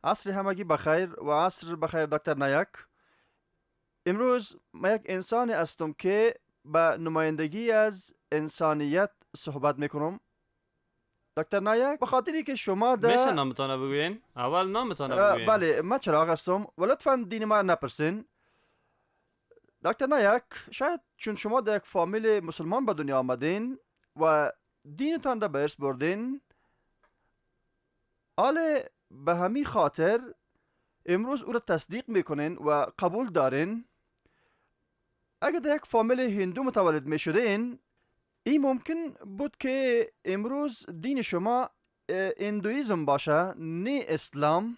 عصر همگی بخیر و عصر بخیر دکتر نایک. امروز ما یک انسان هستم که به نمایندگی از انسانیت صحبت میکنم. دکتر نایک، به خاطری که شما در میشه نامتان بگوین؟ اول نامتان بگوین. بله، ما چراغ هستم و لطفا دین ما نپرسین. دکتر نایک، شاید چون شما در یک فامیل مسلمان به دنیا آمدین و دینتان را به ارث بردین، حال به همین خاطر امروز او را تصدیق میکنین و قبول دارین. اگر در یک فامیل هندو متولد میشدین، این ممکن بود که امروز دین شما هندویزم باشه نه اسلام.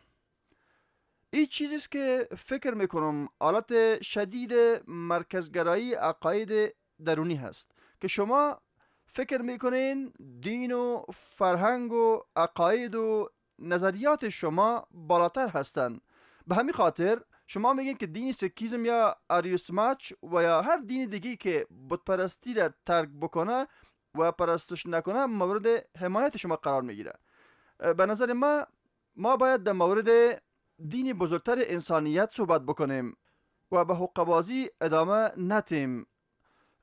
این چیزی است که فکر میکنم حالت شدید مرکزگرایی عقاید درونی هست که شما فکر میکنین دین و فرهنگ و عقاید و نظریات شما بالاتر هستند. به همین خاطر شما میگین که دین سکیزم یا آریوسماچ و یا هر دین دیگه که بت پرستی را ترک بکنه و پرستش نکنه مورد حمایت شما قرار میگیره. به نظر ما باید در مورد دین بزرگتر انسانیت صحبت بکنیم و به حقه‌بازی ادامه ندیم.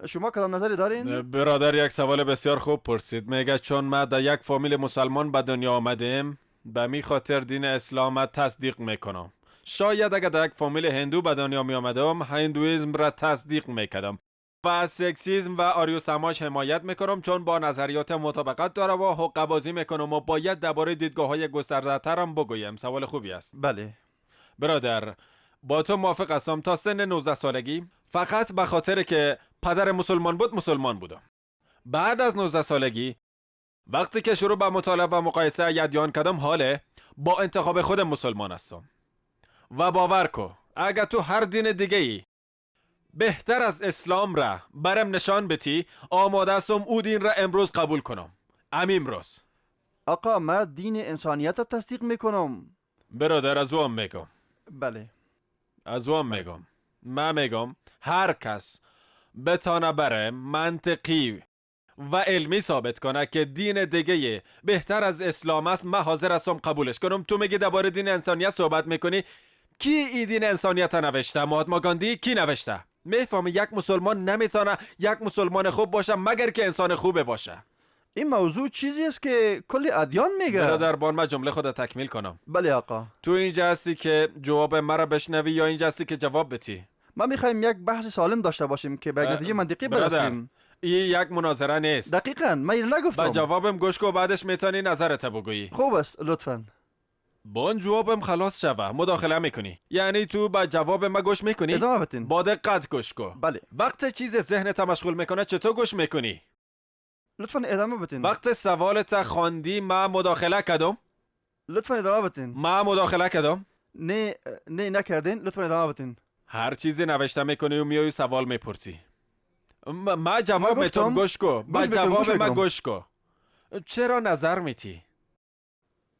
شما کدام نظری دارین؟ برادر، یک سوال بسیار خوب پرسید. میگه چون ما در یک فامیل مسلمان به دنیا آمدیم، به می خاطر دین اسلام تصدیق میکنم. شاید اگر در یک فامیل هندو به دنیا می آمدم، هندویزم را تصدیق میکردم و از سکسیزم و آریو سماج حمایت میکنم، چون با نظریات مطابقت داره و حقه بازی میکنم و باید درباره دیدگاه های گسترده ترم بگویم. سوال خوبی است. بله. برادر، با تو موافق هستم. تا سن 19 سالگی فقط به خاطر که پدر مسلمان بود مسلمان بودم. بعد از 19 سالگی وقتی که شروع به مطالعه و مقایسه ادیان کردم، حاله با انتخاب خودم مسلمان هستم. و باور کو، اگر تو هر دین دیگه ای بهتر از اسلام را برم نشان بتی، آماده هستم او دین را امروز قبول کنم، امروز. آقا، ما دین انسانیت را تصدیق میکنم. برادر، از او هم میگم. بله. از او هم میگم. من میگم هر کس بتانه بره منطقی و علمی ثابت کنه که دین دیگه بهتر از اسلام است، من حاضر هستم قبولش کنم. تو میگی درباره دین انسانیت صحبت میکنی. کی ای دین انسانیت نوشته؟ مهاتما گاندی؟ کی نوشته؟ میفهمی؟ یک مسلمان نمیتونه یک مسلمان خوب باشه مگر که انسان خوبه باشه. این موضوع چیزی است که کل ادیان میگه. برادر بان، من جمله خود تکمیل کنم. بله آقا. تو اینجا هستی که جواب مرا بشنوی یا اینجا هستی که جواب بتی؟ ما میخوایم یک بحث سالم داشته باشیم که به یک نتیجه منطقی برادر، برسیم. این یک مناظره نیست. دقیقا، من اینو نگفتم. به جوابم گوش کو، بعدش میتونی نظرت بگویی. خوب است، لطفا. بان جوابم خلاص شوه مداخله میکنی. یعنی تو به جواب ما گوش میکنی؟ ادامه بتین. با دقت گوش کو. بله. وقت چیز ذهنت مشغول میکنه چطور گوش میکنی؟ لطفا ادامه بتین. وقت سوالت خواندی ما مداخله کردم. لطفا ادامه بتین. ما مداخله کردم. نه نه، نکردین. لطفا ادامه بتین. هر چیزی نوشته میکنی و میای سوال میپرسی. ما جواب ما میتم. گفتم. گوش کو، به گوش میکنم، جواب گوش ما میکنم. گوش کو. چرا نظر میتی؟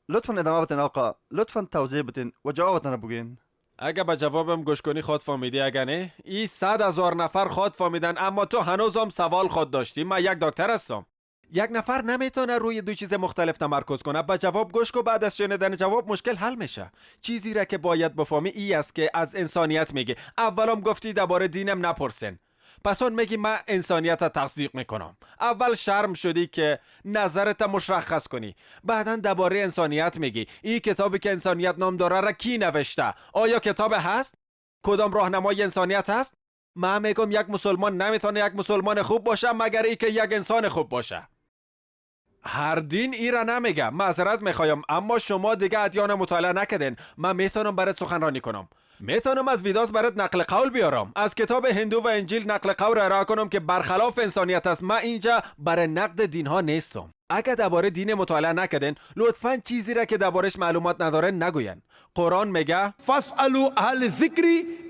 لطفا ادامه بتین آقا، لطفا توضیح بتین و جوابتان بگین. اگه به جوابم گوش کنی خود فهمیدی، اگه نه، ای 100,000 نفر خود فهمیدن، اما تو هنوزم سوال خود داشتی. من یک دکتر هستم. یک نفر نمیتونه روی دو چیز مختلف تمرکز کنه. به جواب گوش کو، بعد از شنیدن جواب مشکل حل میشه. چیزی را که باید بفهمی ای است که از انسانیت میگی. اولم گفتی درباره دینم نپرسن، پس اون میگی من انسانیت را تصدیق میکنم. اول شرم شدی که نظرت مشخص کنی، بعدا درباره انسانیت میگی. این کتابی که انسانیت نام داره را کی نوشته؟ آیا کتاب هست؟ کدام راهنمای انسانیت هست؟ من میگم یک مسلمان نمیتونه یک مسلمان خوب باشه مگر ای که یک انسان خوب باشه. هر دین ای را نمیگه. معذرت میخوایم، اما شما دیگه ادیان مطالعه نکردین. من میتونم برات سخنرانی کنم، میتونم از ویداس برات نقل قول بیارم، از کتاب هندو و انجیل نقل قول را ارائه کنم که برخلاف انسانیت است. من اینجا برای نقد دین ها نیستم. اگه درباره دین مطالعه نکردین، لطفا چیزی را که دربارش معلومات نداره نگوین. قرآن میگه: فاسألوا أهل الذكر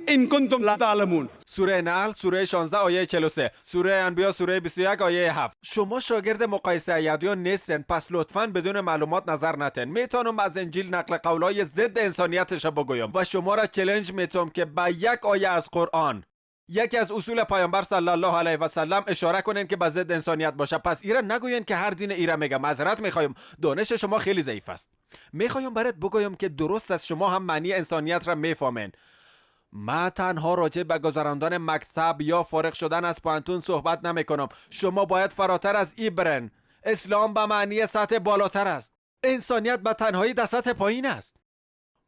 إن كنتم لا تعلمون. سوره نحل سوره 16 آیه 43، سوره انبیا سوره 21 آیه 7. شما شاگرد مقایسه ادیان نیستن، پس لطفا بدون معلومات نظر نتن. میتونم از انجیل نقل قولای ضد انسانیتش بگویم و شما را challenge میتونم که با یک آیه از قرآن یکی از اصول پیامبر صلی الله علیه و سلم اشاره کنین که به ضد انسانیت باشه. پس ایره نگوین که هر دین ایره میگه. معذرت میخوایم، دانش شما خیلی ضعیف است. میخوایم برات بگویم که درست از شما هم معنی انسانیت را میفهمین. ما تنها راجع به گذراندن مکتب یا فارغ شدن از پوهنتون صحبت نمیکنم. شما باید فراتر از ای برن. اسلام به معنی سطح بالاتر است. انسانیت به تنهایی در سطح پایین است.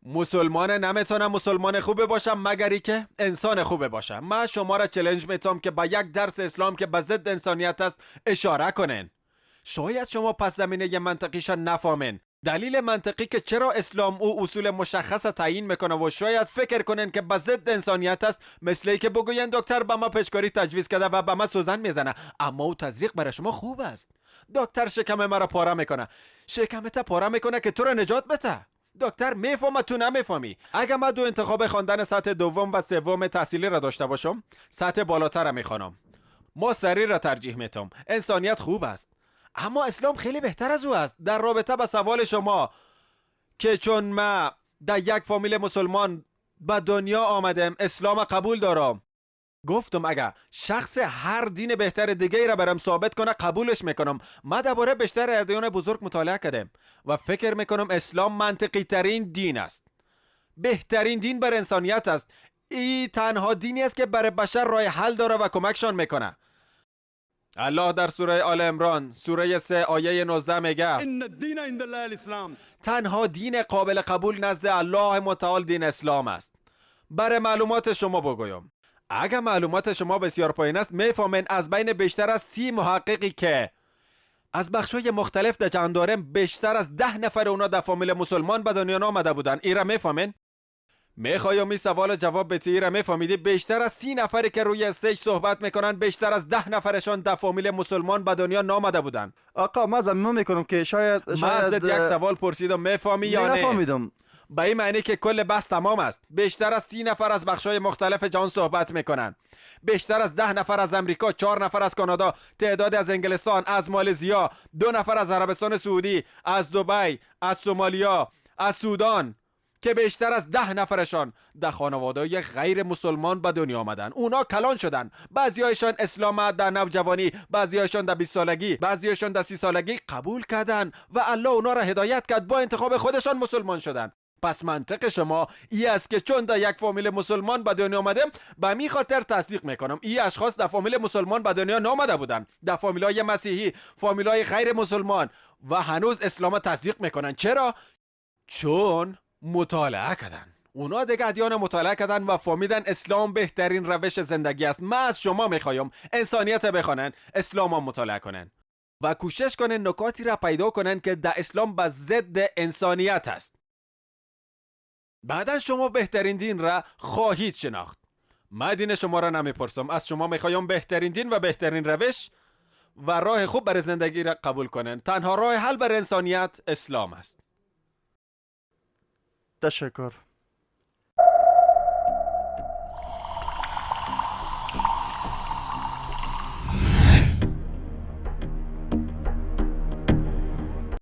مسلمان نمیتونه مسلمان خوبه باشم مگر ای که انسان خوبه باشم. من شما را چالش میتم که با یک درس اسلام که به ضد انسانیت است اشاره کنین. شاید شما پس زمینه منطقیش نفهمین. دلیل منطقی که چرا اسلام او اصول مشخص تعیین میکنه و شاید فکر کنن که به ضد انسانیت است، مثل ای که بگوین دکتر به ما پشکاری تجویز کرده و به ما سوزن میزنه، اما او تزریق برای شما خوب است. دکتر شکم مرا پاره میکنه، شکمت پاره میکنه که تو را نجات بده. دکتر میفهمه تو نمیفهمی. اگر من دو انتخاب خواندن سطح دوم و سوم تحصیلی را داشته باشم، سطح بالاتر را میخوانم. ما سریع را ترجیح میتم. انسانیت خوب است، اما اسلام خیلی بهتر از او است. در رابطه با سوال شما که چون ما در یک فامیل مسلمان به دنیا آمدم اسلام قبول دارم، گفتم اگر شخص هر دین بهتر دیگه ای را برام ثابت کنه قبولش میکنم. ما درباره بیشتر ادیان بزرگ مطالعه کردم و فکر میکنم اسلام منطقی ترین دین است، بهترین دین بر انسانیت است. ای تنها دینی است که برای بشر راه حل داره و کمکشان میکنه. الله در سوره آل عمران سوره 3 آیه 19 میگه ان الدین عند الله الاسلام. تنها دین قابل قبول نزد الله متعال دین اسلام است. برای معلومات شما بگویم، اگر معلومات شما بسیار پایین است، میفهمین از بین بیشتر از 30 محققی که از بخش‌های مختلف در جهان داریم، بیشتر از 10 نفر اونا در فامیل مسلمان به دنیا آمده بودن. ایرا میفهمین؟ میخوایم این سوال جواب بدی. ایرا میفهمیدی؟ بیشتر از 30 نفری که روی stage صحبت میکنن، بیشتر از 10 نفرشان در فامیل مسلمان به دنیا نامده بودن. آقا ما ضمیمه میکنم که شاید من ازت یک سوال پرسیدم، میفهمی یا نه؟ نفهمیدم. به این معنی که کل بحث تمام است. بیشتر از 30 نفر از بخش‌های مختلف جهان صحبت میکنن. بیشتر از 10 نفر از امریکا، 4 نفر از کانادا، تعداد از انگلستان، از مالزیا، 2 نفر از عربستان سعودی، از دبی، از سومالیا، از سودان، که بیشتر از 10 نفرشان در خانواده‌های غیر مسلمان به دنیا آمدن. اونا کلان شدن. بعضیایشان اسلام در نوجوانی، بعضیایشان در 20 سالگی، بعضیایشان در 30 سالگی قبول کردن و الله اونا را هدایت کرد، با انتخاب خودشان مسلمان شدن. پس منطق شما ای است که چون در یک فامیل مسلمان به دنیا آمدم، به می خاطر تصدیق میکنم ای اشخاص در فامیل مسلمان به دنیا نامده بودن، در فامیلای مسیحی، فامیلای غیر مسلمان، و هنوز اسلام تصدیق میکنن. چرا؟ چون مطالعه کردن. اونا دیگه ادیان مطالعه کردن و فهمیدن اسلام بهترین روش زندگی است. من از شما میخوایم انسانیت بخوانن، اسلام هم مطالعه کنن و کوشش کنن نکاتی را پیدا کنن که در اسلام به ضد انسانیت است. بعدا شما بهترین دین را خواهید شناخت. من دین شما را نمیپرسم، از شما میخوایم بهترین دین و بهترین روش و راه خوب برای زندگی را قبول کنن. تنها راه حل بر انسانیت اسلام است. تشکر.